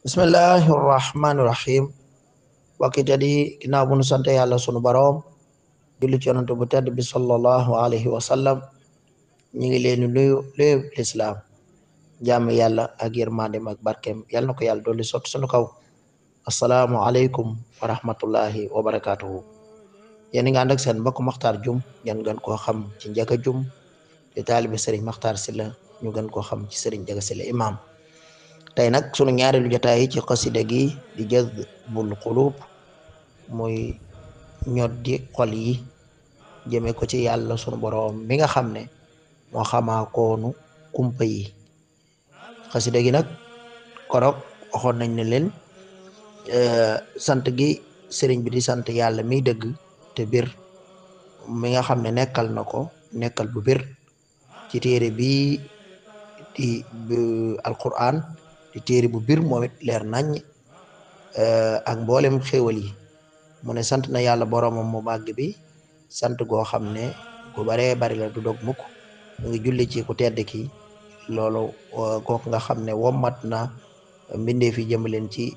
Bismillahirrahmanirrahim. Waktu jadi ginnaaw bu nu sante yàlla sunu boroom julli ci yonent bu tedd bi sallallahu alayhi wa sallam ñu ngi leen di nuyu lislaam jàmm yàlla ak yërmandem ak barkeem yàlla na ko yàlla dolli sotti sunu kaw. Assalaamu aleykum wa rahmatullahi wa barakatuhu. yéen nga ànd ak seen mbokk Makhtar Dioum ngeen gën koo xam ci Njaga Dioum di taalibi Serigne Makhtar Sylla ñu gën koo xam ci Serigne Njaga Sylla imam. tey nag sunu ñaareelu jotaay ci xasida gi di Jazbul Qulub muy ñoddi xol yi jëme ko ci yàlla sunu boroom mi nga xam ne moo xamaa koonu kumpa yi. xasida gi nag korok waxoon nañ ne leen sant gi sëriñ bi di sant yàlla miy dëgg te bir mi nga xam ne nekkal na ko nekkal bu bir ci téere bi di alquran di téere bu bir moom it leer nañ ak mboolem xéewal yi. mu ne sant na yàlla boroomam mu màgg bi sant goo xam ne gu baree bari la du dog mukk mu ngi julli ci ku tedd ki loolu kooku nga xam ne wommat na mbindee fi jëmaleen ci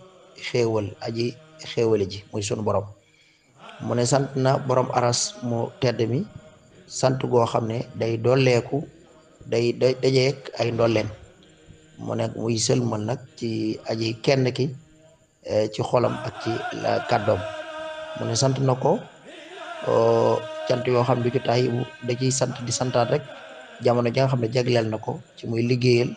xéewal aji xéewale ji muy sunu borom. mu ne sant na borom aras mu tedd mi sant goo xam ne day dolleeku day dajeek ay ndolleen. mu ne muy sëlmal nag ci aji kenn ki ci xolam ak ci kàddoom. mu ne sant na ko cant yoo xam ne du ci tay da ciy sant di santaat rek jamono ji nga xam ne jagleel na ko ci muy liggéeyal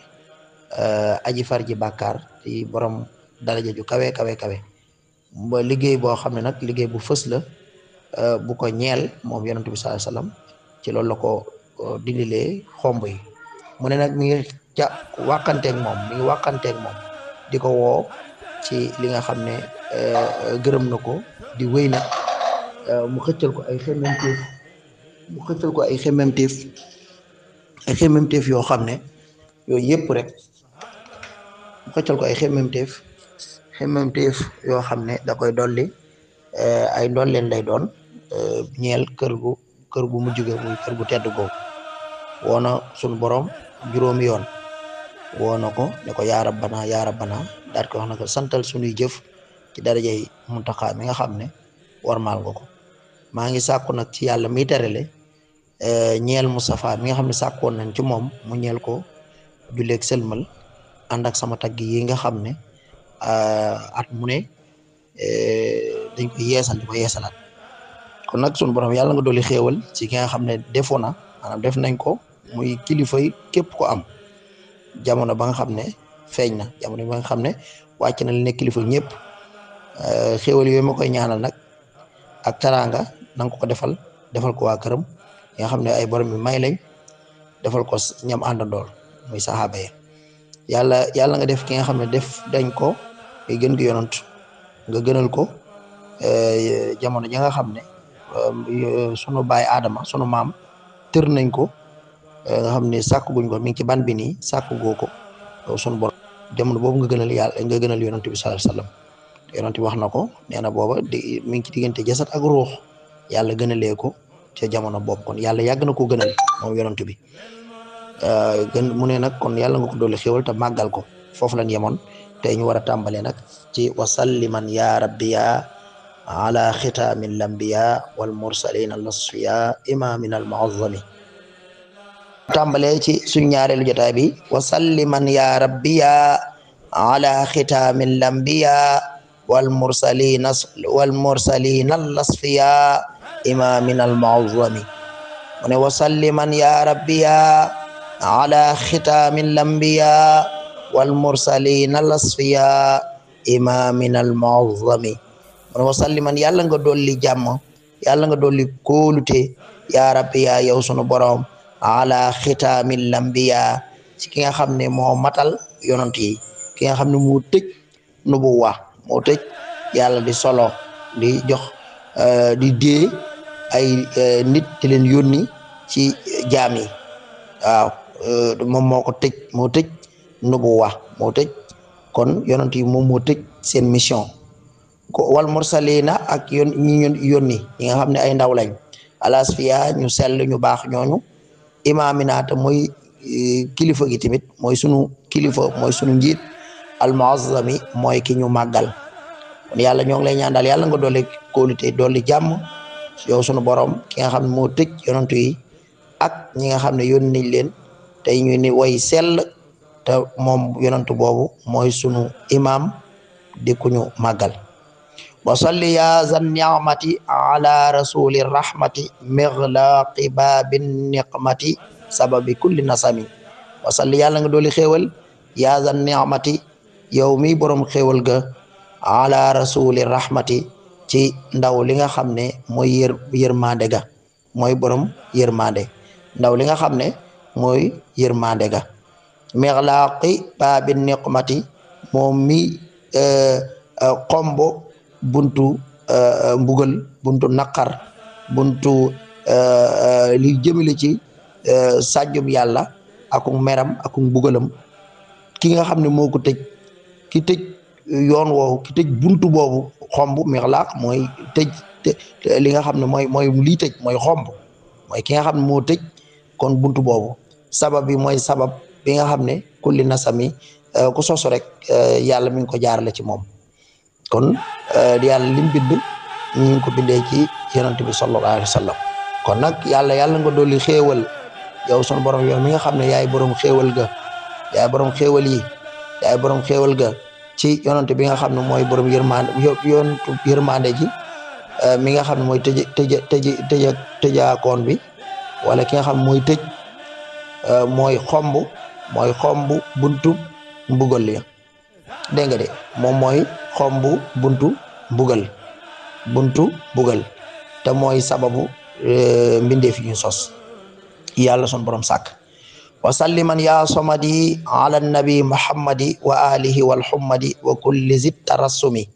aji far ji bàkkaar ci borom daraja ju kawe kawe kawe ba liggéey boo xam ne nag liggéey bu fës la bu ko ñeel moom yonent bi sallallahu alayhi wasallam ci loolu la ko dindilee xomb yi. mu ne nag mi ngi wàqanteeg moom di ko woo ci li nga xam ne gërëm na ko di wéy nag mu xëccal ko ay xemmemteef yoo xam ne yooyu yëpp rek mu xëccal ko ay xemmemteef yoo xam ne da koy dolli ay ndolleen lay doon ñeel kër gu mujj ga muy kër gu tedd googu. woona sunu borom juróomi yoon woona ko ne ko yaa rabbana daal ko wax na ko santal sunuy jëf ci darajay Muntaxa mi nga xam ne warmaal nga ko. maa ngi sàkku nag ci yàlla miy terale ñeel Moustapha mi nga xam ne sàkkoon nañ ci moom mu ñeel ko julleeg sëlmal ànd ak sama tagg yi nga xam ne at mu ne dañ ko yeesal di ko yeesalaat. kon nag sunu borom yàlla nga dolli xéewal ci ki nga xam ne defoon na maanaam def nañ ko muy kilifa yi képp ko am jamono ba nga xam ne feeñ na jamono ba nga xam ne wàcc na li nekk kilifa ñëpp. xéewal yooyu ma koy ñaanal nag ak taraanga na nga ko defal ko waa këram nga xam ne ay borom mi may lañ defal ko ñam àndandoor muy saxaaba yi. yàlla nga def ki nga xam ne def dañ ko ngay gën gi yonant nga gënal ko jamono ja nga xam ne sunu baay Adama sunu maam tër nañ ko nga xam ne sàkk guñ ko mi ngi ci ban bi nii sàkk goo ko sunu borom jamono boobu nga gënal yonant bi sallallahu alayhi wasallam. yonent bi wax na ko nee na booba mi ngi ci diggante jasad ak ruux yàlla gënalee ko ca jamono boobu kon yàlla yàgg na ko gënal moom yonent bi mu ne nag kon yàlla nga ko dolli xéwal te màggal ko. foofu lañ yemoon tey ñu war a tàmbalee nag ci wasalliman ya rabbiya ala xitaamil lambiya wal mursalin al asfiya imamin al muazzami. tàmbalee ci suñ ñaareelu jotaay bi wasalliman ya rabbiya ala xitaamil lambiya والمرسلين الأصفياء إمامنا المعظم. وسلما يا ربي على ختام الأنبياء والمرسلين الأصفياء إمامنا المعظم. وسلما يالا nga dolli jàmm yàlla nga dolli kóolute ya rabbi ya yow sunu borom ala xitamil lambiya ci ki nga xam ne moo matal yonent yi ki nga xam ne moo tëj nubuwa moo tëj yàlla di solo di jox di dee ay nit di leen yónni ci jaam yi waaw moom moo tëj nubuwa moo tëj kon yonent yi moom moo tëj seen mission ko wal mursalina ak ñi yónni ñi nga xam ne ay ndaw lañ alasfiya ñu sell ñu baax ñooñu imaaminaata mooy kilifa gi tamit mooy sunu kilifa mooy sunu njiit al muazzami mooy ki ñu màggal. kon yàlla ñoo ngi lay ñaan daal yàlla nga dolli kóolute dolli jàmm yow sunu borom ki nga xam ne moo tëj yonantu yi ak ñi nga xam ne yónni nañ leen tey ñu ni way sell te moom yonantu boobu mooy sunu imam di ku ñu màggal. wa salli ya zan ni'mati ala rasuli rahmati mighlaqi babin niqmati sababi kulli nasami. wa salli yàlla nga dolli xéewal ya zan ni'mati yow mi borom xéewal ga ala rasuli rahmati ci ndaw li nga xam ne mooy yërmande ga mooy borom yërmande ndaw li nga xam ne mooy yërmande ga. mighlaqi babin niqmati moom mi xombo buntu mbugal buntu naqar buntu li jëmale ci sàjjum yàlla akum meram akum mbugalam ki nga xam ne moo ko tëj ki tëj yoon woowu ki tëj buntu boobu xomb mixlaaq mooy tëj li nga xam ne mooy lii tëj mooy xomb mooy ki nga xam ne moo tëj kon buntu boobu sabab bi mooy sabab bi nga xam ne kulli nasami ku sosu rek yàlla mi ngi ko jaarale ci moom. kon yàlla lim bind ñu ngi ko bindee ci yonent bi sallallahu alayhi wa sallam. kon nag yàlla nga dolli xéewal yow sunu borom yow mi nga xam ne yaay borom xéewal ga yaay borom xéewal yi yaay borom xéewal ga ci yonent bi nga xam ne mooy borom yërmande ji mi nga xam ne mooy tëjaakoon bi wala ki nga xam ne mooy tëj mooy xomb buntu mbugal ya dégg nga de moom mooy xomb buntu mbugal te mooy sababu mbindeef yi ñu sos yàlla son borom sàkk. wa salliman ya somadi ala nabi muhammadi wa alihi wal hummadi wa kulli zit tarassumi.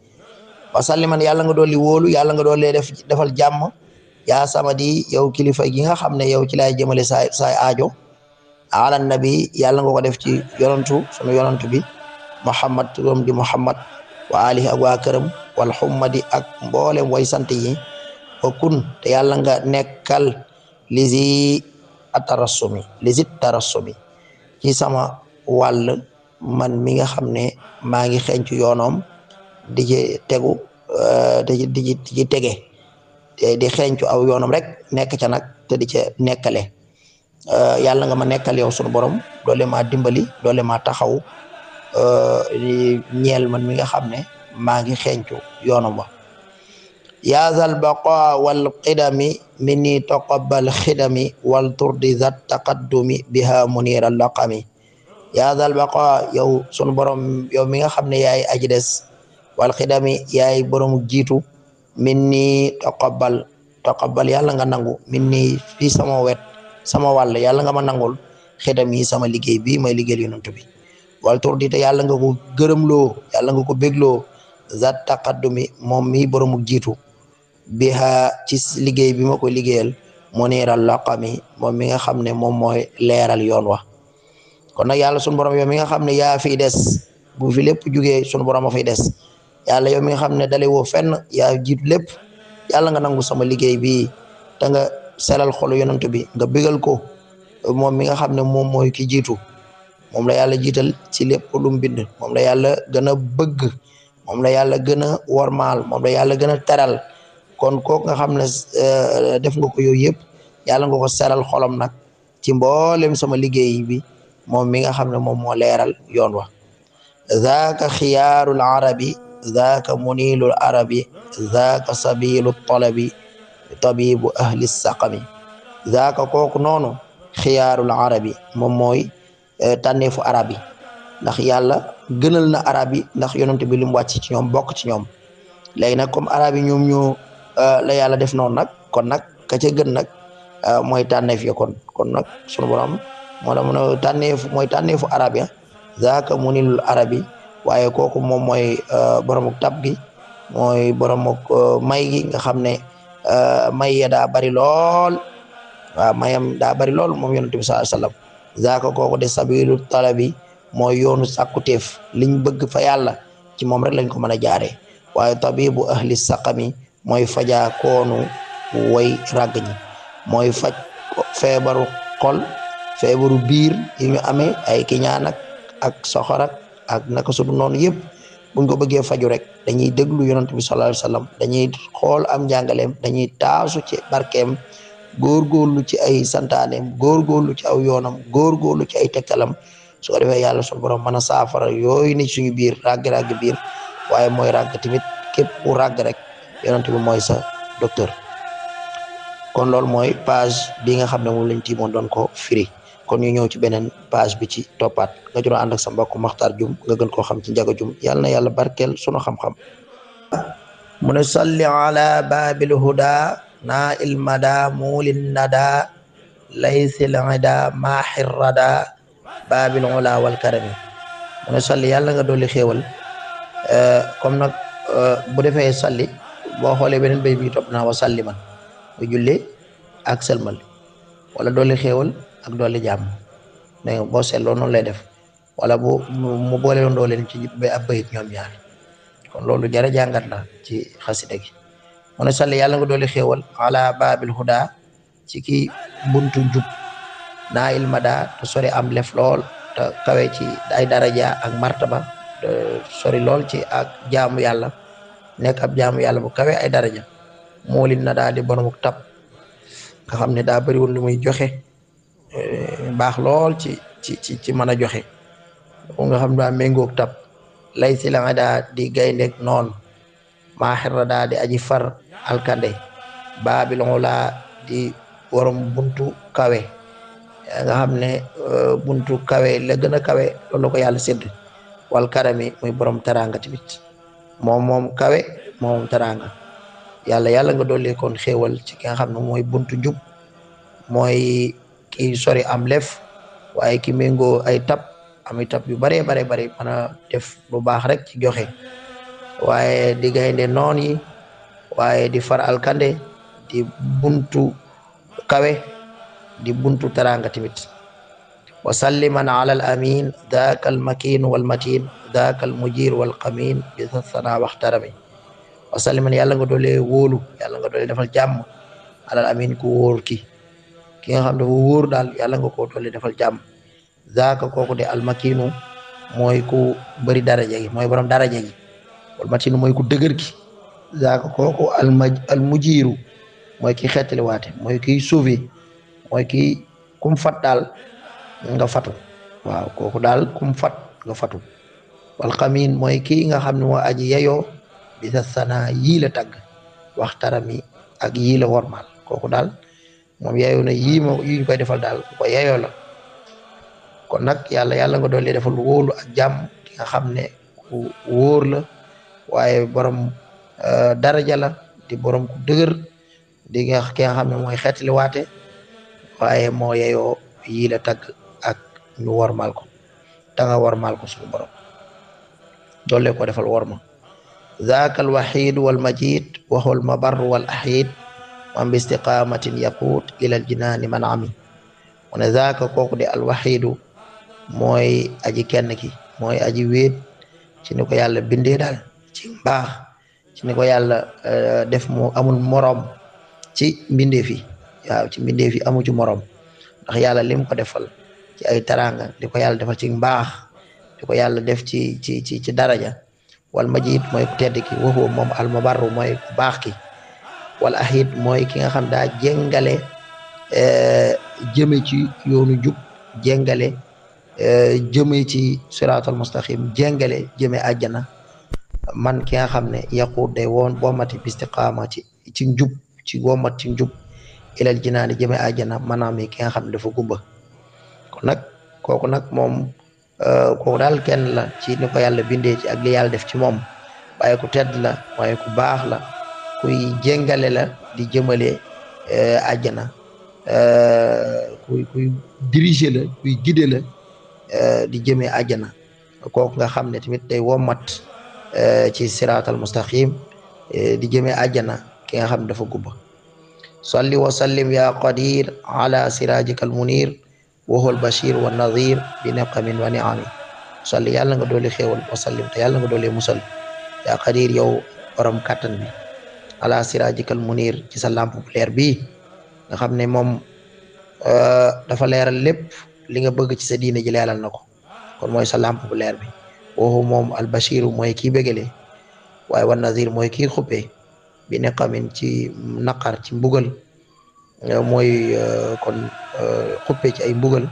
wa salliman yàlla nga dooli wóolu yàlla nga doole defal jàmm ya samadi yow kilifa gi nga xam ne yow ci laay jëmale saay aajo ala nabi yàlla nga ko def ci sunu yonantu bi muhammad turam di muhammad wa alihi ak waa këram wal hummadi ak mboolem way sant yi wa kun te yàlla nga nekkal lizit tarassumi ci sama wàll man mi nga xam ne maa ngi xencu yoonoom di ci tegu di ci tege di xencu aw yoonam rek nekk ca nag te di ca nekkale yàlla nga ma nekkal yow sunu borom doole maa dimbali doole maa taxaw ñeel man mi nga xam ne maa ngi xencu yoonam wa. ya zal baqa wal qidami minni taqabbal xidami wal turdi zat taqaddumi biha munira laqami. ya zal baqa yow sunu borom yow mi nga xam ne yaay aji des wal xidami yaay borom jiitu minni taqabbal yàlla nga nangu minni fii sama wet sama wàll yàlla nga ma nangul xidami sama liggéey bi may liggéeyal yonent bi wal turdi te yàlla nga ko gërëmloo yàlla nga ko bégloo zat taqaddumi moom mi borom jiitu biha ci liggéey bi ma ko liggéeyal muniral laqami moom mi nga xam ne moom mooy leeral yoon wa. kon nag yàlla sunu borom yow mi nga xam ne yaa fiy des bu fi lépp jugee sunu borom a fiy des yàlla yow mi nga xam ne dale woo fenn yaa jiitu lépp yàlla nga nangu sama liggéey bi te nga selal xolu yonent bi nga bégal ko moom mi nga xam ne moom mooy ki jiitu moom la yàlla jiital ci lépp lu mu bind moom la yàlla gën a bëgg moom la yàlla gën a wormaal moom la yàlla gën a teral. kon kooku nga xam ne def nga ko yooyu yëpp yàlla nga ko seral xolam nag ci mboolem sama liggéey bi moom mi nga xam ne moom moo leeral yoon wa. zaaka xiyaarul arabi zaaka munilul arabi zaaka sabilu talabi tabibu ahli saqami. zaaka kooku noonu xiyaarul arabi moom mooy tànneefu arab yi ndax yàlla gënal na arab yi ndax yonent bi li mu wàcc ci ñoom bokk ci ñoom léegi nag comme arab yi ñoom ñoo la yàlla def noonu nag kon nag ka ca gën nag mooy tànneef ya kon nag sunu borom moo la mën a tànneefu arab ya zaaka munilul arabi waaye kooku moom mooy boromuk tab gi mooy boromuk may gi nga xam ne may ya daa bari lool waaw mayam daa bari lool moom yonent bi sallallahu alayhi wasallam zaaka kooku de sabilu talabi mooy yoonu sàkkuteef liñ bëgg fa yàlla ci moom rek lañ ko mën a jaaree waaye tabibu ahli saqami mooy fajaa koonu way ràgg ñi mooy faj feebaru xol feebaru biir yi ñu amee ay kiñaan ak soxor ak ak naka su dul noonu yëpp buñ ko bëggee faju rek dañuy déglu yonent bi sallallahu alayhi wasallam dañuy xool am njàngaleem dañuy taasu ci barkeem góorgóorlu ci ay santaaneem góorgóorlu ci aw yoonam góorgóorlu ci ay tegtalam su ko defee yàlla suñu borom mën a saafara yooyu ni suñu biir ràgg-ràgg biir waaye mooy ràgg tamit képp ku ràgg rek yonent bi mooy sa docteur. kon loolu mooy page bi nga xam ne moom lañ tiimoon doon ko firi kon ñu ñëw ci beneen page bi ci toppaat nga juróom ànd ak sa mbokk Maxtaar Jum nga gën koo xam ci Njaga Jum yàlla na yàlla barkeel sunu xam-xam. mu ne salli ala babil huda na ilmada muulin nada laysil ida mahir rada babil ula wal karami mu ne salli yàlla nga dolli xéewal comme nag bu defee salli boo xoolee beneen bay bi topp naa wa salli man mu julli ak selmal wala dolli xéewal ak dolli jàmm mais boo seetloo noonu lay def wala bu mu boole woon doo leen ci ba ab bayit ñoom ñaar kon loolu jara jàngat la ci xasida gi mu ne salli yàlla nga dolli xéewal ala babil huda ci ki buntu njub naa ilmada te sori am lef lool te kawe ci ay daraja ak martaba te sori lool ci ak jaamu yàlla nekk ab jaamu yàlla bu kawe ay daraja moolin na daal di boromuk tab nga xam ne daa bëriwul lu muy joxe baax lool ci mën a joxe nga xam daa méngoog tab lay si la nga daa di gayndeeg noonu maaxira daa di aji far alkande baabil ula di borom buntu kawe nga xam ne buntu kawe la gën a kawe loolu ko yàlla sédd wal karami muy borom teranga tamit moom kawe moom teranga yàlla nga dolli kon xéewal ci ki nga xam ne mooy buntu njub mooy ki sori am lef waaye ki méngoo ay tab ami tab yu bare mën a def lu baax rek ci joxe waaye di gaynde noon yi waaye di far alkande di buntu kawe di buntu teranga tamit wa salliman ala al amin daaka al makin wal matin daaka al mujir wal qamin bi sana waxtarami wa salliman yàlla nga doole wóolu yàlla nga doole defal jàmm alal amin ku wóor ki nga xam dafa wóor daal yàlla nga ko doole defal jàmm zaaka kooku de almakinu mooy ku bëri daraja gi mooy borom daraja gi wal matinu mooy ku dëgër ki zaaka kooku al mujiru mooy ki xeetali waate mooy kiy sauver mooy ki kum fat daal nga fatu waaw kooku daal kum fat nga fatu wal qamin mooy ki nga xam ne moo aji yeyoo bi sa sana yii la tagg waxtarami ak yii la wormaal kooku daal moom yeyoo na yii ñu koy defal daal ko yeyoo la kon nag yàlla nga doole defal wóolu ak jàmm ki nga xam ne ku wóor la waaye borom daraja la di borom ku dëgër di ki nga xam ne mooy xeetali waate waaye moo yeyoo yii la tagg ak ñu wormaal ko da nga wormaal ko suñu borom doole ko defal worma zaaka alwaxiid walmajid waxul mabar wal axiid man bi istiqamatin yaquut ilal jinaani man ami mu ne zaaka kooku de alwaxiidu mooy aji kenn ki mooy aji wéet ci ni ko yàlla bindee daal ci mbaax ci ni ko yàlla def mu amul morom ci mbindeef yi waaw ci mbindeef yi amu ci morom ndax yàlla lim ko defal ci ay taranga di ko yàlla defal ci mbaax di ko yàlla def ci daraja wal majid mooy ku tedd ki waxu moom al mubarru mooy ku baax ki wal ahid mooy ki nga xam daa jéngale jëme ci yoonu jub jéngale jëme ci siraatal mustaqim jéngale jëme àjjana man ki nga xam ne yaqut day woon boomati bistiqaama ci njub ci womat ci njub ilal jinaani jëme àjjana maanaam ki nga xam ne dafa gumba kon nag kooku nag moom kooku daal kenn la ci ni ko yàlla bindee ci ak li yàlla def ci moom waaye ku tedd la waaye ku baax la kuy jéngale la di jëmale àjjana kuy diriger la kuy guider la di jëmee àjjana kooku nga xam ne tamit day womat ci siraatal mustaqim di jëmee àjjana ki nga xam ne dafa gubba salli wa sallim ya qadir ala sirajikal munir waxul bashir wa nadir bi niqamin wa niami salli yàlla nga doole xéewal wa sallim te yàlla nga doole musal ya qadir yow borom kàttan bi ala sirajikal munir ci sa lampe bu leer bi nga xam ne moom dafa leeral lépp li nga bëgg ci sa diine ji leeral na ko kon mooy sa lampe bu leer bi waxu moom al bashiru mooy kii bégale waaye wan nazir mooy kii xuppe bi niqamin ci naqar ci mbugal mooy kon xuppe ci ay mbugal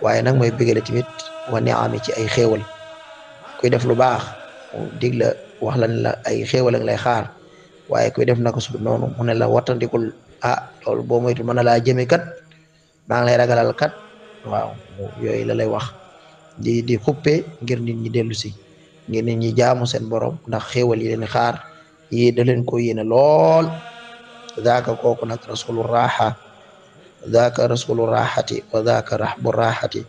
waaye nag mooy bégale tamit wa niami ci ay xéewal kuy def lu baax mu dig la wax la ne la ay xéewal ak lay xaar waaye kuy def naka su noonu mu ne la wattandikul loolu boo moytu mën na laa jëme kat maa ngi lay ragalal kat waaw yooyu la lay wax di xuppe ngir nit ñi dellu si ngir nit ñi jaamu seen borom ndax xéewal yi leen xaar yi da leen ko yéene lool zaaka kooku nag rasulu raxa zaaka rasulu raxati wa zaaka rahbu raxati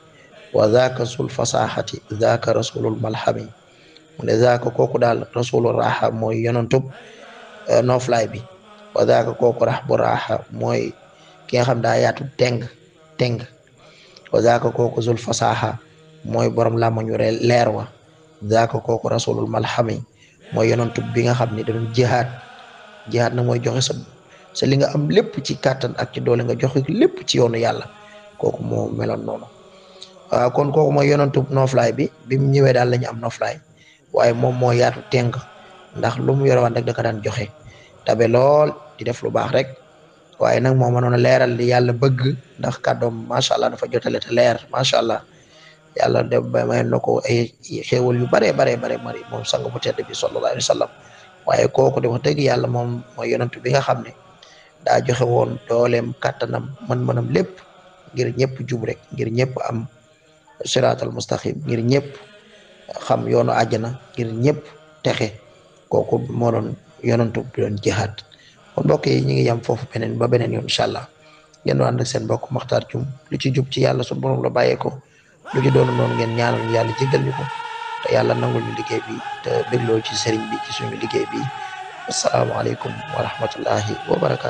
wa zaaka sul fasaxati zaaka rasulul malhami mu ne zaaka kooku daal rasulu raxa mooy yonantub noflaay bi wa zaaka kooku rahbu raxa mooy ki nga xam daa yaatu teng wa zaaka kooku zul fasaxa mooy borom làmmañu leer wa zaaka kooku rasulul malhami mooy yonantub bi nga xam ne da doon jihaad na mooy joxe sa li nga am lépp ci kàttan ak ci doole nga joxe lépp ci yoonu yàlla kooku moo meloon noonu waaw kon kooku mooy yonantub noflaay bi mu ñëwee daal la ñu am noflaay waaye moom moo yaatu teng ndax lu mu yore woon rek da ka daan joxe tabe lool di def lu baax rek waaye nag moo mënoon a leeral li yàlla bëgg ndax kàddoom macha allah dafa jotale te leer macha allah yàlla de may na ko ay xéewal yu bare moom sang bu tedd bi sallallahu alayhi wa sallam waaye kooku de wax dëgg yàlla moom mooy yonent bi nga xam ne daa joxe woon dooleem kàttanam mën-mënam lépp ngir ñëpp jub rek ngir ñëpp am siraatal mustaqim ngir ñëpp xam yoonu àjjana ngir ñëpp texe kooku moo doon yonantu bi doon jihaad kon mbokk yi ñu ngi yam foofu ba beneen yoon incha allah ngeen doon ànd ak seen mbokk Makhtar Dioum lu ci jub ci yàlla sunu borom la bàyyeeko lu ci doonu noonu ngeen ñaanal yàlla jéggal ñu ko te yàlla nangul ñu liggéey bi te bégloo ci sëriñ bi ci suñu liggéey bi assalaamu aleykum wa rahmatullahi wa barakaatu